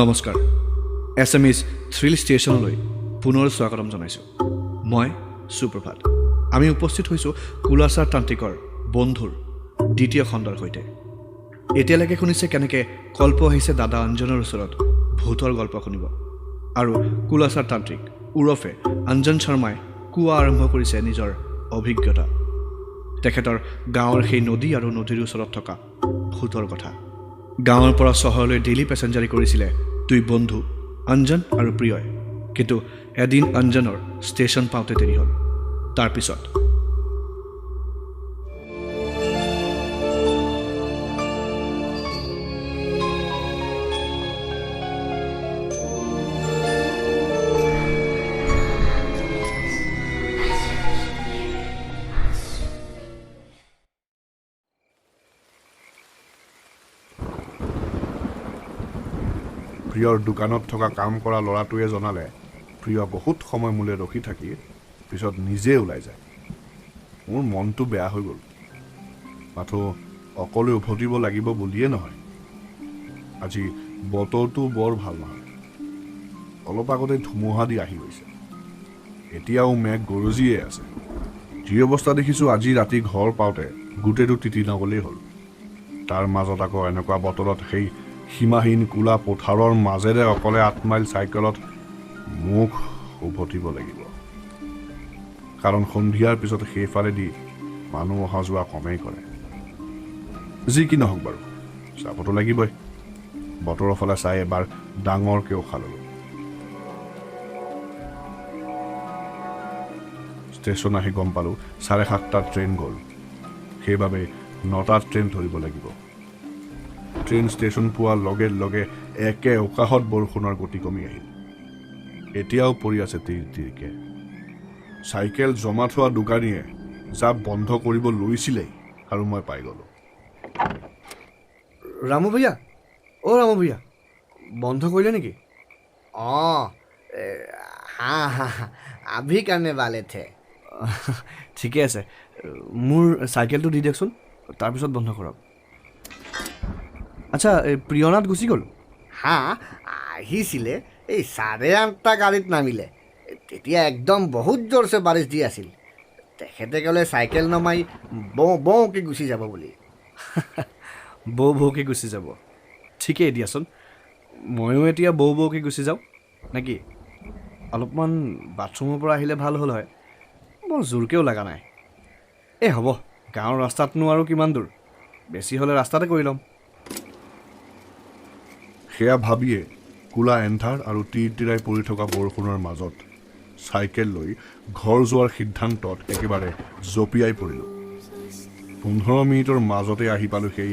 নমস্কাৰ, Assamese thrill ষ্টেচনলৈ পুনৰ স্বাগতম জনাইছোঁ। মই সুপ্ৰভাত। আমি উপস্থিত হৈছোঁ কুলাচাৰ তান্ত্ৰিকৰ বন্ধুৰ দ্বিতীয় খণ্ডৰ সৈতে। এতিয়ালৈকে শুনিছে কেনেকৈ কল্প আহিছে দাদা অঞ্জনৰ ওচৰত ভূতৰ গল্প শুনিব আৰু কুলাচাৰ তান্ত্ৰিক ওৰফে অঞ্জন শৰ্মাই কোৱা আৰম্ভ কৰিছে নিজৰ অভিজ্ঞতা, তেখেতৰ গাঁৱৰ সেই নদী আৰু নদীৰ ওচৰত থকা ভূতৰ কথা। গাঁৱৰ পৰা চহৰলৈ ডেইলি পেচেঞ্জাৰী কৰিছিলে দুই বন্ধু অঞ্জন আৰু প্ৰিয়ই। কিন্তু এদিন অঞ্জনৰ ষ্টেচন পাওঁতে দেৰি হ'ল। তাৰপিছত প্ৰিয়ৰ দোকানত থকা কাম কৰা ল'ৰাটোৱে জনালে, প্ৰিয় বহুত সময় মোলৈ ৰখি থাকি পিছত নিজে ওলাই যায়। মোৰ মনটো বেয়া হৈ গ'ল। মাথো অকলে উভতিব লাগিব বুলিয়ে নহয়, আজি বতৰটো বৰ ভাল নহয়। অলপ আগতে ধুমুহা দি আহি গৈছে, এতিয়াও মেঘ গৰজিয়ে আছে। যি অৱস্থা দেখিছোঁ, আজি ৰাতি ঘৰ পাওঁতে গোটেইটো তিতি নগ'লেই হ'ল। তাৰ মাজত আকৌ এনেকুৱা বতৰত সেই সীমাহীন কোলা পথাৰৰ মাজেৰে অকলে 8 মাইল চাইকেলত মোক উভতিব লাগিব। কাৰণ সন্ধিয়াৰ পিছত সেইফালেদি মানুহ অহা যোৱা কমেই কৰে। যি কি নহওক বাৰু, যাবতো লাগিবই। বতৰৰ ফালে চাই এবাৰ ডাঙৰকৈ উশাহ ল'লোঁ। ষ্টেচন আহি গম পালোঁ 7:30টাত ট্ৰেইন গ'ল। সেইবাবে 9টাত ট্ৰেইন ধৰিব লাগিব। ট্ৰেইন ষ্টেচন পোৱাৰ লগে লগে একে উশাহত বৰষুণৰ গতি কমি আহিল। এতিয়াও পৰি আছে তীৰ তীৰকৈ। চাইকেল জমা থোৱা দোকানীয়ে জাপ বন্ধ কৰিব লৈছিলেই আৰু মই পাই গ'লোঁ। ৰামু ভৈয়া, অ' ৰামু ভৈয়া, বন্ধ কৰিলে নেকি? অঁ, হা হা, আভি কাৰণে বালে the. ঠিকে আছে, মোৰ চাইকেলটো দি দিয়কচোন, তাৰপিছত বন্ধ কৰক। আচ্ছা, এই প্ৰিয়নাথ গুচি গ'ল? হা, আহিছিলে, এই 8:30 গাড়ীত নামিলে। তেতিয়া একদম বহুত জোৰছে বাৰিছ দি আছিল। তেখেতে ক'লে চাইকেল নমাই বৌ বৌকৈ গুচি যাব বুলি। বৌ বৌকৈ গুচি যাব, ঠিকেই দিয়াচোন। ময়ো এতিয়া বৌ বৌকৈ গুচি যাওঁ নেকি? অলপমান বাথৰুমৰ পৰা আহিলে ভাল হ'ল হয়, বৰ জোৰকৈও লগা নাই। এই হ'ব, গাঁৱৰ ৰাস্তাতনো আৰু কিমান দূৰ, বেছি হ'লে ৰাস্তাতে কৰি ল'ম। সেয়া ভাবিয়ে কোলা এন্ধাৰ আৰু তীৰ তীৰাই পৰি থকা বৰষুণৰ মাজত চাইকেল লৈ ঘৰ যোৱাৰ সিদ্ধান্তত একেবাৰে জঁপিয়াই পৰিলোঁ। 15 মিনিটৰ মাজতে আহি পালোঁ সেই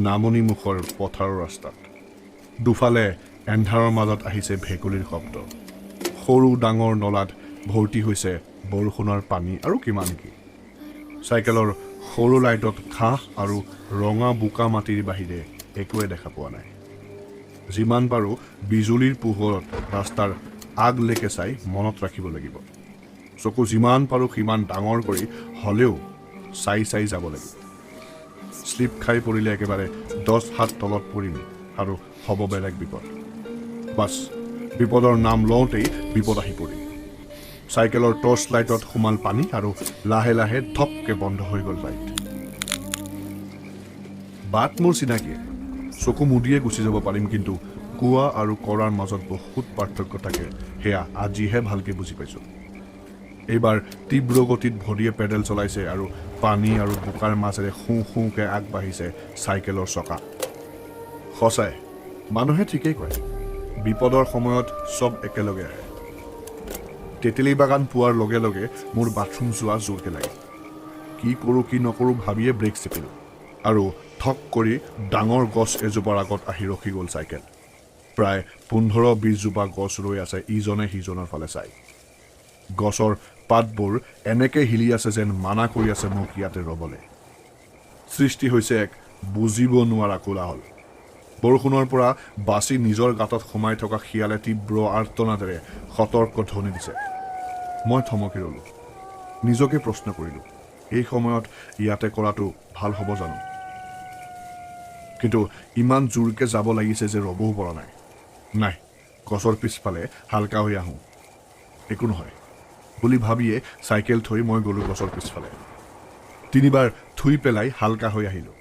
নামনিমুখৰ পথাৰৰ ৰাস্তাত। দুফালে এন্ধাৰৰ মাজত আহিছে ভেকুলীৰ শব্দ। সৰু ডাঙৰ নলাত ভৰ্তি হৈছে বৰষুণৰ পানী আৰু কিমান কি। চাইকেলৰ সৰু লাইটত ঘাঁহ আৰু ৰঙা বোকা মাটিৰ বাহিৰে একোৱে দেখা পোৱা নাই। যিমান পাৰোঁ বিজুলীৰ পোহৰত ৰাস্তাৰ আগলৈকে চাই মনত ৰাখিব লাগিব। চকু যিমান পাৰোঁ সিমান ডাঙৰ কৰি হ'লেও চাই চাই যাব লাগিব। শ্লিপ খাই পৰিলে একেবাৰে 10 হাত তলত পৰিম আৰু হ'ব বেলেগ বিপদ। বাছ, বিপদৰ নাম লওঁতেই বিপদ আহি পৰিল। চাইকেলৰ টৰ্চ লাইটত সোমাল পানী আৰু লাহে লাহে ধপকৈ বন্ধ হৈ গ'ল লাইট। বাট মোৰ চিনাকিয়ে, চকু মুদিয়ে গুচি যাব পাৰিম, কিন্তু কোৱা আৰু কৰাৰ মাজত বহুত পাৰ্থক্য থাকে, সেয়া আজিহে ভালকৈ বুজি পাইছোঁ। এইবাৰ তীব্ৰ গতিত ভৰিয়ে পেডেল চলাইছে আৰু পানী আৰু বোকাৰ মাজেৰে সোঁ সোঁকৈ আগবাঢ়িছে চাইকেলৰ চকা। সঁচাই মানুহে ঠিকেই কয়, বিপদৰ সময়ত চব একেলগে আহে। তেতেলী বাগান পোৱাৰ লগে লগে মোৰ বাথৰুম যোৱা জোৰকৈ লাগিল। কি কৰোঁ কি নকৰোঁ ভাবিয়ে ব্ৰেক চেপিলোঁ আৰু ঠক কৰি ডাঙৰ গছ এজোপাৰ আগত আহি ৰখি গ'ল চাইকেল। প্ৰায় 15-20 জোপা গছ ৰৈ আছে ইজনে সিজনৰ ফালে চাই। গছৰ পাতবোৰ এনেকৈ হিলি আছে যেন মানা কৰি আছে মোক ইয়াতে ৰ'বলৈ। সৃষ্টি হৈছে এক বুজিব নোৱাৰা কোলাহল। বৰষুণৰ পৰা বাচি নিজৰ গাঁতত সোমাই থকা শিয়ালে তীব্ৰ আৰ্তনাদেৰে সতৰ্ক ধ্বনি দিছে। মই থমকি ৰ'লোঁ, নিজকে প্ৰশ্ন কৰিলোঁ, এই সময়ত ইয়াতে কৰাটো ভাল হ'ব জানো? কিন্তু ইমান জোৰকৈ যাব লাগিছে যে ৰ'বও পৰা নাই। নাই, গছৰ পিছফালে হালকা হৈ আহোঁ, একো নহয় বুলি ভাবিয়ে চাইকেল থৈ মই গ'লোঁ গছৰ পিছফালে। তিনিবাৰ থুই পেলাই হালকা হৈ আহিলোঁ।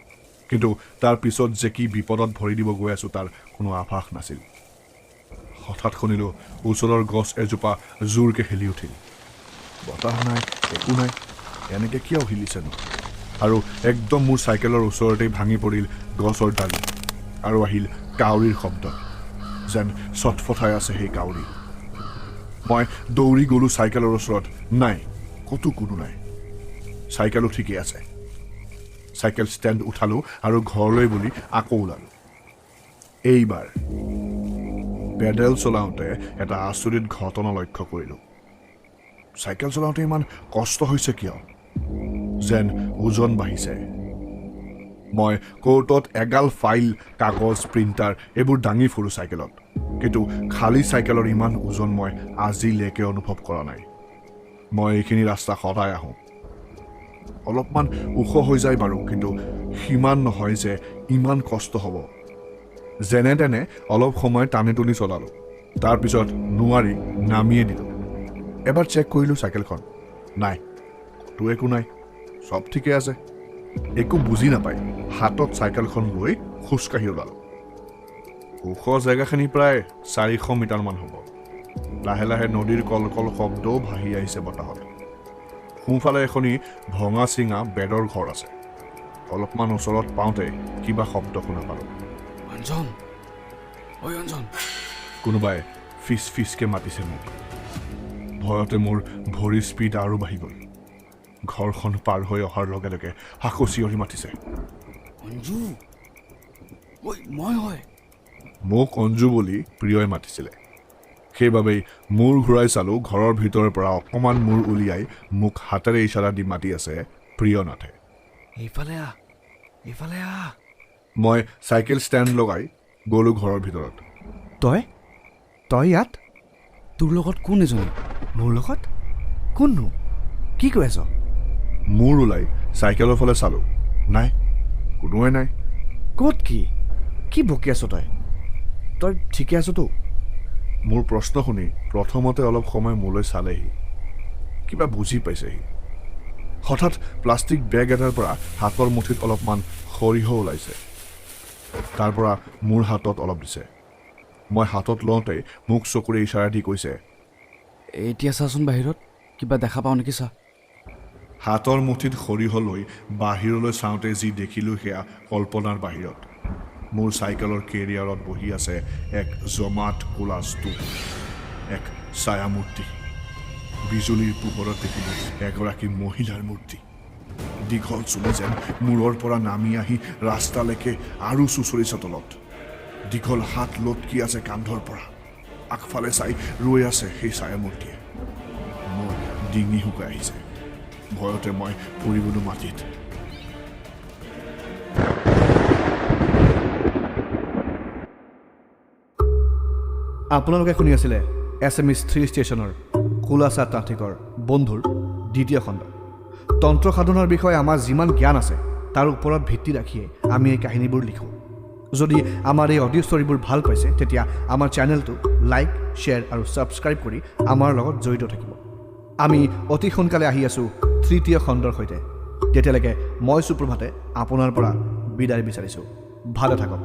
কিন্তু তাৰ পিছত যে কি বিপদত ভৰি দিব গৈ আছোঁ তাৰ কোনো আভাস নাছিল। হঠাৎ শুনিলোঁ ওচৰৰ গছ এজোপা জোৰকৈ হেলি উঠিল। বতাহ নাই, একো নাই, এনেকৈ কিয় হিলিছেনো? আৰু একদম মোৰ চাইকেলৰ ওচৰতেই ভাঙি পৰিল গছৰ ডালি আৰু আহিল কাউৰীৰ শব্দ, যেন ছটফটাই আছে সেই কাউৰী। মই দৌৰি গ'লোঁ চাইকেলৰ ওচৰত, নাই, ক'তো কোনো নাই। চাইকেলো ঠিকেই আছে। চাইকেল ষ্টেণ্ড উঠালোঁ আৰু ঘৰলৈ বুলি আকৌ ওলালোঁ। এইবাৰ পেডেল চলাওঁতে এটা আচৰিত ঘটনা লক্ষ্য কৰিলোঁ। চাইকেল চলাওঁতে ইমান কষ্ট হৈছে কিয়? যেন ওজন বাঢ়িছে। মই কোৰ্টত এগাল ফাইল, কাগজ, প্ৰিণ্টাৰ এইবোৰ দাঙি ফুৰোঁ চাইকেলত, কিন্তু খালী চাইকেলৰ ইমান ওজন মই আজিলৈকে অনুভৱ কৰা নাই। মই এইখিনি ৰাস্তা সদায় আহোঁ। অলপমান ওখ হৈ যায় বাৰু, কিন্তু সিমান নহয় যে ইমান কষ্ট হ'ব। যেনে তেনে অলপ সময় টানি টুনি চলালোঁ, তাৰপিছত নোৱাৰি নামিয়ে দিলোঁ। এবাৰ চেক কৰিলোঁ চাইকেলখন, নাই, ক'তো একো নাই, চব ঠিকে আছে। একো বুজি নাপাই হাতত চাইকেলখন লৈ খোজকাঢ়ি ওলালোঁ। ওখ জেগাখিনি প্ৰায় 400 মিটাৰমান হ'ব। লাহে লাহে নদীৰ কলকল শব্দও ভাহি আহিছে বতাহত। সোঁফালে এখনি ভঙা চিঙা বেৰৰ ঘৰ আছে। অলপমান ওচৰত পাওঁতে কিবা শব্দ শুনা পালোঁ। অঞ্জন, ঐ অঞ্জন! কোনোবাই ফিচ ফিচকৈ মাতিছে মোক। ভয়তে মোৰ ভৰিৰ স্পীড আৰু বাঢ়ি গ'ল। ঘৰখন পাৰ হৈ অহাৰ লগে লগে আকৌ চিঞৰি মাতিছে, অঞ্জু, ঐ মই হয়। মোক অঞ্জু বুলি প্ৰিয়ই মাতিছিলে। সেইবাবেই মূৰ ঘূৰাই চালোঁ। ঘৰৰ ভিতৰৰ পৰা অকণমান মূৰ উলিয়াই মোক হাতেৰে ইচাৰা দি মাতি আছে প্ৰিয়নাথে। এইফালে আহ, এইফালে আহ। মই চাইকেল ষ্টেণ্ড লগাই গ'লোঁ ঘৰৰ ভিতৰত। তই তই ইয়াত? তোৰ লগত কোন এজনী? মোৰ লগত কোননো? কি কৈ আছ? মূৰ ওলাই চাইকেলৰ ফালে চালোঁ, নাই, কোনোৱে নাই। ক'ত কি কি বকি আছ তই? তই ঠিকে আছতো? মোৰ প্ৰশ্ন শুনি প্ৰথমতে অলপ সময় মোলৈ চালেহি, কিবা বুজি পাইছেহি। হঠাৎ প্লাষ্টিক বেগ এটাৰ পৰা হাতৰ মুঠিত অলপমান সৰিয়হ ওলাইছে। তাৰ পৰা মোৰ হাতত অলপ দিছে। মই হাতত লওঁতেই মোক চকুৰে ইচাৰা দি কৈছে, এতিয়া চাচোন বাহিৰত কিবা দেখা পাওঁ নেকি চা। হাতৰ মুঠিত সৰিয়হ লৈ বাহিৰলৈ চাওঁতে যি দেখিলোঁ সেয়া কল্পনাৰ বাহিৰত। মোৰ চাইকেলৰ কেৰিয়াৰত বহি আছে এক জমাট ক'লা স্তূপ, এক ছায়ামূৰ্তি। বিজুলীৰ পোহৰত দেখিলোঁ এগৰাকী মহিলাৰ মূৰ্তি। দীঘল চুলি যেন মূৰৰ পৰা নামি আহি ৰাস্তালৈকে আৰু চুঁচৰিছে তলত। দীঘল হাত লটকি আছে কান্ধৰ পৰা। আগফালে চাই ৰৈ আছে সেই ছায়ামূৰ্তিয়ে। মোৰ ডিঙি শুকাই আহিছে। ভয়তে মই পৰি গ'লোঁ মাটিত। আপোনালোকে শুনি আছিলে এছএমএছ থ্ৰী ষ্টেচনৰ কুলাচা তান্ত্ৰিকৰ বন্ধুৰ দ্বিতীয় খণ্ড। তন্ত্ৰ সাধনাৰ বিষয়ে আমাৰ যিমান জ্ঞান আছে তাৰ ওপৰত ভিত্তি ৰাখিয়ে আমি এই কাহিনীবোৰ লিখোঁ। যদি আমাৰ এই অডিঅ' ষ্টৰীবোৰ ভাল পাইছে তেতিয়া আমাৰ চেনেলটো লাইক, শ্বেয়াৰ আৰু ছাবস্ক্ৰাইব কৰি আমাৰ লগত জড়িত থাকিব। আমি অতি সোনকালে আহি আছোঁ তৃতীয় খণ্ডৰ সৈতে। তেতিয়ালৈকে মই সুপ্ৰভাতে আপোনাৰ পৰা বিদায় বিচাৰিছোঁ। ভালে থাকক।